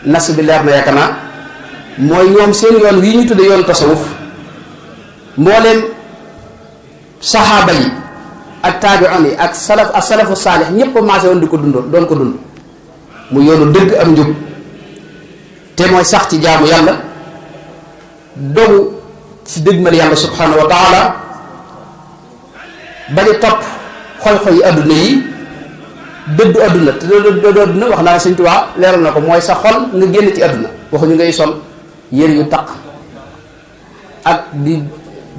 nas bi leer na yaakaar naa mooy ñoom seen yoon wi ñu tudde yoonu tasawuf mbooleem saxaaba yi ak taabi'un yi ak salafu saalix ñëpp maase woon di ko dundoon doon ko dund mu yoonu dëgg am njub te mooy sax ci jaamu yàlla dogu ci dëgmal yàlla subhanahu wa taala bañ a topp xoy-xoy yi adduna yi dëddu adduna te dëddu adduna wax naa ne Sëñ Tuubaa leeral na ko mooy sa xol nga génn ci adduna waxuñu ngay sol yére yu taq ak di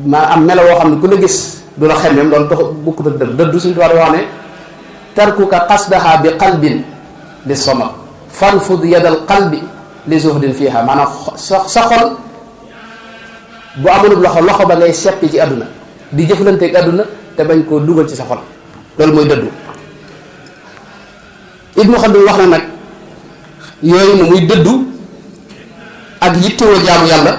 ma am melo woo xam ne ku la gis du la xemmeem loolu dox bukkut ak dëddu Sëñ Tuubaa wax ne tarkuka qasdaha bi qalbin li sama fanfud yadal qalbi li zuhdin fiha maanaam sa xol bu amoon loxo ba ngay seppi ci àdduna di jëflanteeg àdduna te bañ koo dugal ci sa xol loolu mooy dëddu. Ibnu Xaldun wax na nag yooyu muy dëddu ak yittewoo jaamu yàlla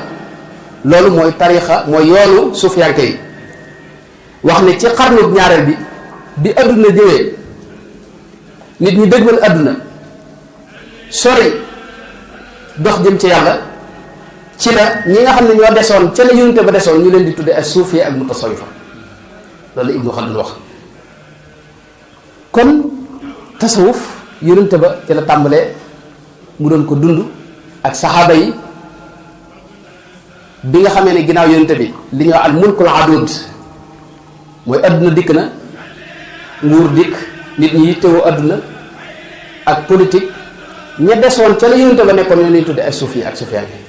loolu mooy tariixa mooy yoonu suufiyanke yi wax ne ci xarnu ñaareel bi àdduna jëwee nit ñi dëgmal àdduna sori dox jëm ci yàlla ci la ñi nga xam ne ñoo desoon ca la yonente ba desoon ñu leen di tudde ak suufi ak mutasawifa loolu Ibnu Xaldun wax kon tasawuf yonente ba ci la tàmbalee mu doon ko dund ak saxaaba yi bi nga xamee ne ginnaaw yonente bi li ñuy wax al mulkul adud mooy adduna dikk na nguur dikk nit ñi yittewoo adduna ak politique ña desoon ca la yonente ba nekkoon ñu leen tudde ay suufi ak suufiyanke